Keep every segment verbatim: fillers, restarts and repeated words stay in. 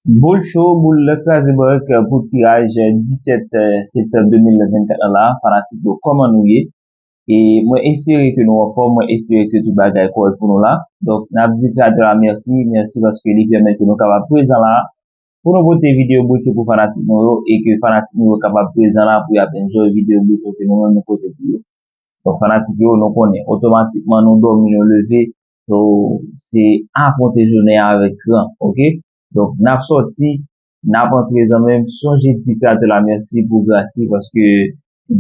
Boul cho, boul kraze bank pou tiraj disèt septanm de mil vennkat la, fanatik yo, kòman nou ye? E mwen espere ke nou anfòm, mwen espere ke tout bagay kòrèk pou nou la. Donk, n ap di Kreatè la mèsi, mèsi paske li pèmèt ke nou kapab prezan la pou nou pote videyo boul cho pou fanatik nou yo e ke fanatik nou yo kapab prezan la pou y ap enjoy videyo boul cho ke nou menm nou pote pou yo. Donk, fanatik yo, nou konnen, otomatikman nou dòmi, nou leve, so, se afwonte jounen an avèk kran, oke? Donk, n ap sòti, n ap antre zanmi m, sonje di Kreatè la mèsi pou gras li, paske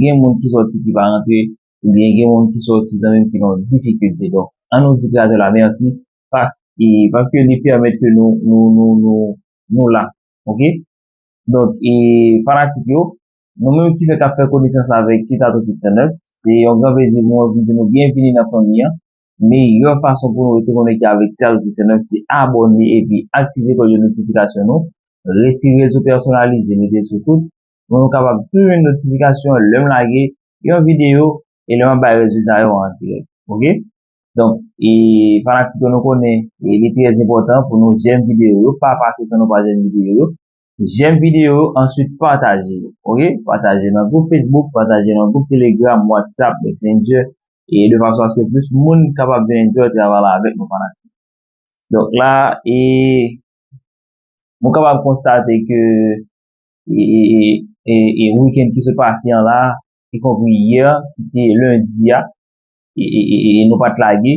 gen moun ki sòti ki pa rantre, oubyen gen moun ki sòti zanmi m ki nan difikilte. Donk, ann nou di Kreatè la mèsi, pas, e, paske li pèmèt ke nou, nou, nou, nou, nou la, oke? Donk, e, fanatik yo, nou menm ki fèk ap fè konesans avèk Ti Tato Six cent neuf, se yon gran plezi pou mwen pou m di nou byenvini nan fanmi an. Meyè fason pou nou rete konekte avèk Ti Tato Six cent neuf, se abòne epi aktive klòch de notifikasyon nou. Retire rezo pèsonalize, mete l sou tout, pou nou kapab toujou jwenn notifikasyon lè m lage yon videyo e lè m ap bay rezilta yo an dirèk. Oke? Donk, e, fanatik yo, nou konnen, e, li trè enpòtan pou nou jèm videyo yo, pa pase san nou pa jèm videyo yo. Jèm videyo yo, answit pataje yo, oke? Pataje nan gwoup Facebook, pataje nan gwoup Telegram, WhatsApp, Messenger, e de fason aske plis moun kapab vin enjoy travay la avèk nou, fanatik. Donk la, e, nou kapab konstate ke, e, e, e, e, e wikenn ki sot pase an la, ikonpri yè, ki te lendi a, e, e, e, e nou pa t lage.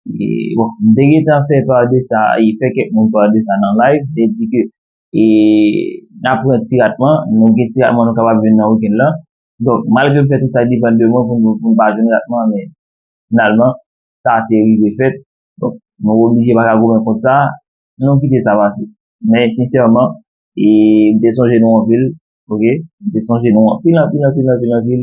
E, bon, m te gentan fè pa de sa, e fè kèk moun pa de sa nan live, m te di ke, e, n ap pran ti ratman, nou gen ti ratman nou kapab jwenn nan wikenn lan. Donk, malgre m fè tout sa ki depann de mwen pou m, pou m pa jwenn ratman, men finalman, sa te rive fèt. Donk, nou oblije pa ka goumen kont sa, nou kite sa pase. Men, sensèman, e, m te sonje nou anpil, oke? M te sonje nou anpil, anpil, anpil, anpil, anpil.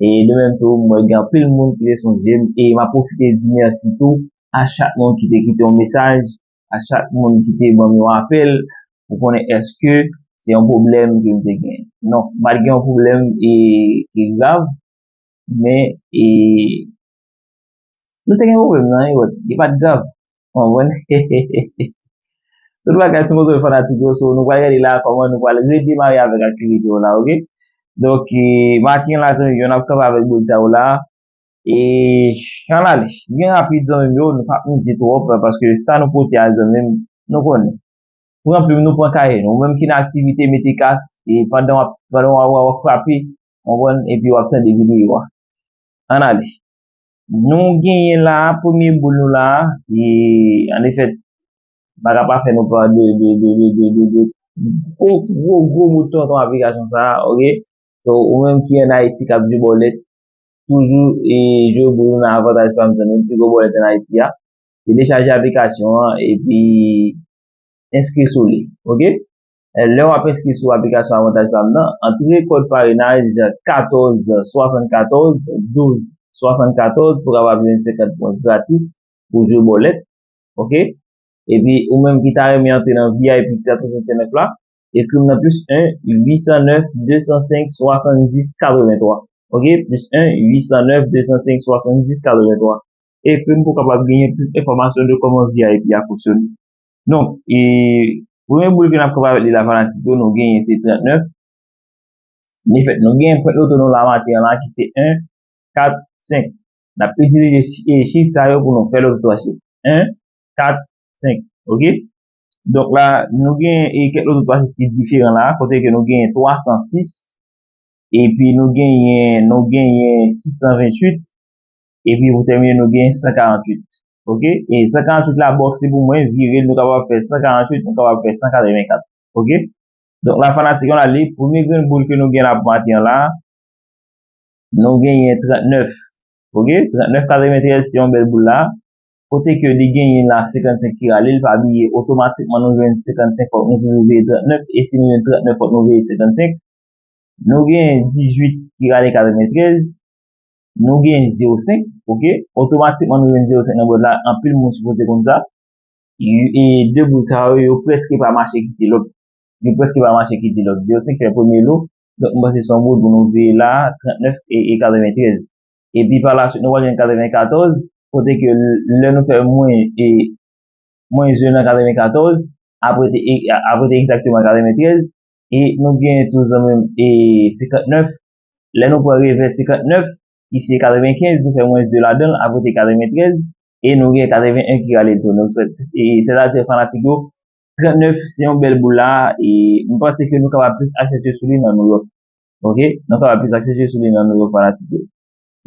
E de menm tou, m wè gen anpil moun ki te sonje m, e m ap pwofite di mèsi tou a chak moun ki te kite yon mesaj, a chak moun ki te ban m yon apèl, pou konnen èske se yon pwoblèm ke m te gen. Non, m pa t gen yon pwoblèm, e, ki grav, men, e, nou te gen pwoblèm nan, e, li pa t grav. Konprann? Tout bagay se moto fanatik yo, so nou pral gade la kòman nou pral redemare avèk aktivite yo la, oke? Donk, e, maten la, zanmi yo, n ap kanpe avèk boul sa yo la. E, ann ale, byen rapid, zanmi yo, nou p ap mize twòp, paske sa nou pote a, zanmi m, nou konnen. Pran plim nou, pran kaye nou. Ou menm ki nan aktivite, mete kas, e pandan w ap, pandan w ap, w ap frape, konprann, epi w ap tande videyo a. Ann ale. Nou genyen la, premye boul nou la, e, an efèt, bagay pa fè nou pa de, de, de, de, de, de, de gwo, gwo, gwo bout tonton aplikasyon sa a, oke? So, ou menm ki ann Ayiti k ap jwe bòlèt, toujou, e, jwe boul ou nan avantaj pa m, zanmi m, pi gwo bòlèt ann Ayiti a. Telechaje aplikasyon an, epi enskri sou li, oke? Lè w ap enskri sou aplikasyon avantaj pa m nan, antre kòd parenaj katòz swasannkatòz douz swasannkatòz pou w kapab jwenn senkant pwen gratis pou jwe bòlèt, oke? Epi, ou menm ki ta renmen antre nan V I P Ti Tato Six cent neuf la, ekri m nan plis en uit san nèf de san senk swasanndis katrevenntwa, oke? Plis en uit san nèf de san senk swasanndis katrevenntwa. Ekri m pou w kapab genyen plis enfòmasyon de kòman V I P a fonksyone. Donk, e, premye boul ke n ap kanpe avèk li la, fanatik yo, nou genyen se trannèf. Anefèt, nou genyen pwent loto nou la maten an la ki se en, kat, senk. N ap itilize chi-, e, chif sa yo pou nou fè lòt twa chif. En, kat, senk. Oke? Donk la, nou genyen, e, kèk lòt twa chif ki diferan la, kote ke nou genyen twa san sis, epi nou genyen, nou genyen sis san venntuit, epi pou tèmine, nou genyen san karanntuit. Oke? E san karanntuit la, bòkse pou mwen, vire l, nou kapab fè san karanntuit, nou kapab fè san katrevenkat. Oke? Donk la, fanatik, ann ale, premye grenn boul ke nou gen la pou maten an la, nou genyen trannèf. Oke? Trannèf katreventrèz, se yon bèl boul la. Kote ke li genyen la senkannsenk ki rale l, pa bliye, otomatikman nou jwenn senkannsenk, fòk nou toujou veye trannèf, e si nou jwenn trannèf, fòk nou veye senkannsenk. Nou genyen dizuit ki rale katreventrèz, nou genyen zewo senk, oke? Otomatikman nou jwenn zewo senk nan bòd la, anpil moun sipoze konn sa. E, e de boul sa yo, yo prèske pa mache kite lòt. Yo prèske pa mache kite lòt. Zewo senk fè premye lo, donk m panse se yon boul pou nou veye la, trannèf e, e katreventrèz. Epi pa la swit, nou pral jwenn katrevenkatòz, kote ke l-, lè nou fè mwen, e, mwen jwenn nan katrevenkatòz, apre te, e, apre te egzakteman katreventrèz, e nou genyen tou zanmi m, e senkantnèf, lè nou pran revè senkantnèf, ki se katrevenkenz, nou fè mwens de ladan l, apre te katreventrèz, e nou gen katreven en ki rale l tou. Donk, se, se, e, sètadi fanatik yo, trannèf se yon bèl boul la, e m panse ke nou kapab plis aksantye sou li nan Nouyòk. Oke? Nou kapab plis aksantye sou li nan Nouyòk fanatik yo.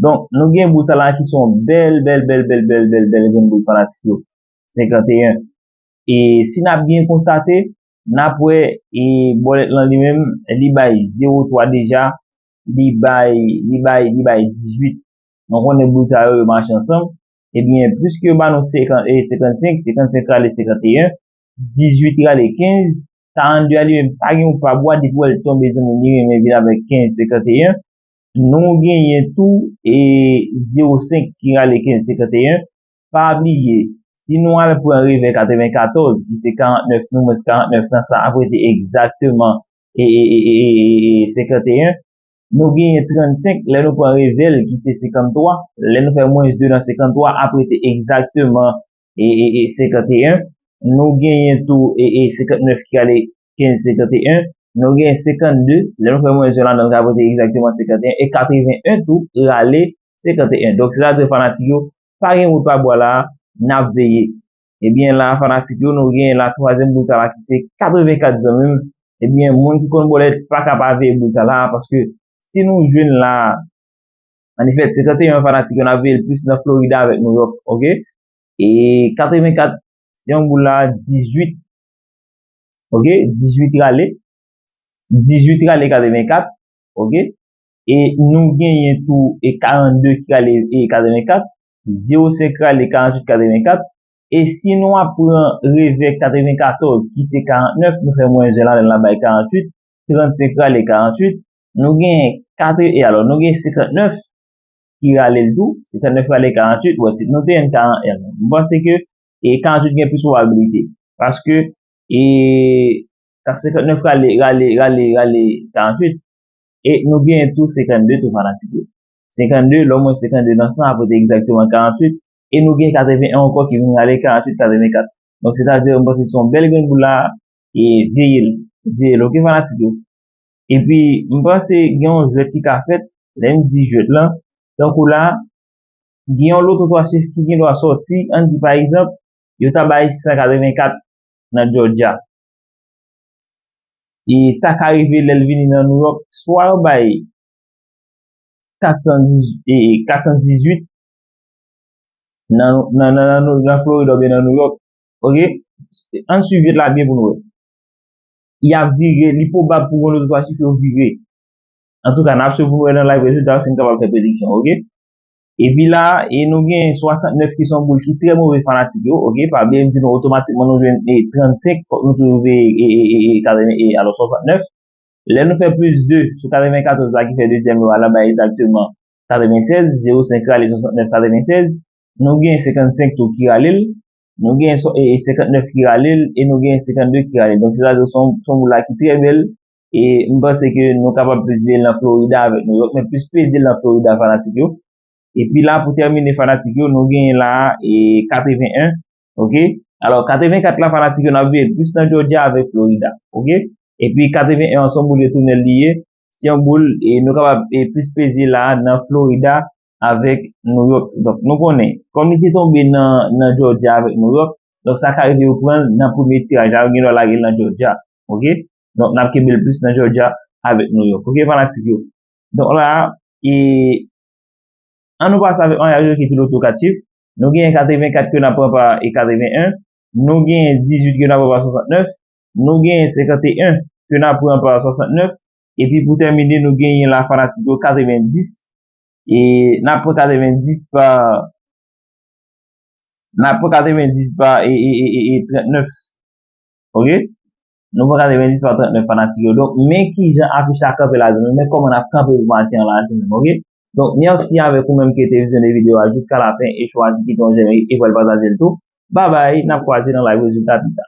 Donk, nou gen boul sa la ki se yon bèl, bèl, bèl, bèl, bèl, bèl, bèl grenn boul fanatik yo. Senkanteyen. E si n ap byen konstate, n ap wè, e bòlèt lan li menm, li bay zewo twa deja, li bay, li bay, li bay dizuit. Nou konnen boul sa yo, yo mache ansanm. Ebyen, pliske yo ba nou senkant, e senkannsenk, senkannsenk rale senkanteyen, dizuit rale kenz, karannde a li menm pa gen yon pa bwa, depi w wè l tonbe, zanmi m, li renmen vin avèk kenz senkanteyen. Nou genyen tou, e zewo senk ki rale kenz senkanteyen. Pa bliye, si nou al pran revè katrevenkatòz, ki se karannèf, nou mwens karannèf nan sa, apre te egzakteman, e, e, e, e, e, e, senkanteyen. Nou genyen trannsenk, lè nou pran revè l, ki se senkanntwa, lè nou fè mwens de nan senkanntwa, apre te egzakteman, e, e, e, senkanteyen. Nou genyen tou, e, e, senkantnèf ki rale kenz senkanteyen. Nou genyen senkannde, lè nou fè mwens de ladan l, apre te egzakteman senkanteyen. E katreven en tou, rale senkanteyen. Donk, sètadi fanatik yo, pa gen wout pa bwa la, n ap veye. Ebyen, la, fanatik yo, nou genyen la twazyèm boul sa la ki se katrevenkat, zanmi m. Ebyen, moun ki konn bòlèt pa ka pa veye boul sa la, paske si nou jwenn la, an efè, senkanteyen fanatik yo, n ap veye l plis nan Florida avèk Nouyòk, oke? E katrevenkat, se yon boul la, dizuit, oke? Dizuit rale, dizuit rale katrevenkat, oke? E nou genyen tou e karannde ki rale e katrevenkat, zewo senk rale karanntuit katrevenkat. E si nou ap pran revè katrevenkatòz, ki se karannèf, nou fè mwens de ladan l, la bay karanntuit, trannsenk rale karanntuit, nou genyen katre, e alò, nou genyen senkannèf ki rale l tou, senkannèf rale karanntuit, bon, nou te jwenn karannèf. M panse ke, e, karanntuit gen plis pwobabilite. Paske, e, senkannèf rale, rale, rale, rale karanntuit, e nou genyen tou senkannde tou fanatik yo. Senkannde, lè w mwen senkannde nan san, apre te egzakteman karanntuit, e nou gen katreven en ankò ki vin rale karanntuit, katrevenkat. Donk, sètadi, m panse se yon bèl grenn boul la, e veye l, veye l, oke, fanatik yo. Epi, m panse gen yon jwèt ki ka fèt, lè m di jwèt lan, tankou la, gen yon loto twa chif ki gen dwa sòti, ann di pa egzanp, yo ta bay san katrevenkat nan Georgia. E sa ka rive lè l vini nan Nouyòk, swa yo bay kat san dizuit, e, kat san dizuit nan, nan, nan, nan, nan Florida oubyen nan Nouyòk. Oke? Ann swiv jwèt la byen pou nou wè. Y ap vire, li pwobab pou gen loto twa chif yo vire. Antouka, n ap swiv pou nou wè nan live rezilta si n kapab fè prediksyon, oke? Epi la, e nou gen swasantnèf ki se yon boul ki trè move fanatik yo, oke? Pa bliye m di nou otomatikman nou jwenn e trannsenk, fòk nou twouve e, e, e, e, katreven, e, alò swasantnèf. Lè nou fè plis de sou katrevenkatòz la ki fè dezyèm yo a, l ap bay egzakteman katrevensèz, zewo senk rale swasantnèf katrevensèz. Nou gen senkannsenk tou ki rale l. Nou gen so- e, e senkannèf ki rale l e nou gen senkannde ki rale l. Donk, sètadi se yon, se yon boul la ki trè bèl. E m panse ke nou kapab plis veye l nan Florida avèk Nouyòk, men plis peze l nan Florida, fanatik yo. Epi la, pou tèmine, fanatik yo, nou genyen la, e katreven en, oke? Alò, katrevenkat la, fanatik yo, n ap veye l plis nan Georgia avèk Florida, oke? Epi katreven en an, se yon boul retounen li ye, se yon boul, e nou kapab, e plis peze la nan Florida avèk Nouyòk. Donk, nou konnen, kòm li te tonbe nan, nan Georgia avèk Nouyòk, donk sa ka rive yo pran l nan premye tiraj la, yo gen dwa lage l nan Georgia, oke? Donk, n ap kenbe l plis nan Georgia avèk Nouyòk, oke, fanatik yo? Donk la, e ann nou pase avèk maryaj yo ki se loto kat chif. Nou genyen katrevenkat ke n ap pran pa e katreven en. Nou genyen dizuit ke n ap pran pa swasantnèf. Nou genyen senkanteyen ke n ap pran pa swasantnèf. Epi pou tèmine, nou genyen la fanatik yo katrevendis. E n ap pran katrevendis pa, n ap pran katrevendis pa e, e, e, e, e trannèf. Oke? Nou pran katrevendis pa trannèf fanatik yo. Donk, men kijan afich la kanpe la, zanmi. Men kòman n ap kanpe pou match an la, zanmi. Oke? Donk, mèsi avèk ou menm ki te vizyone videyo a jiska lafen e chwazi kite yon jèm e, e pral pataje l tou. Babay, n ap kwaze nan live rezilta pita.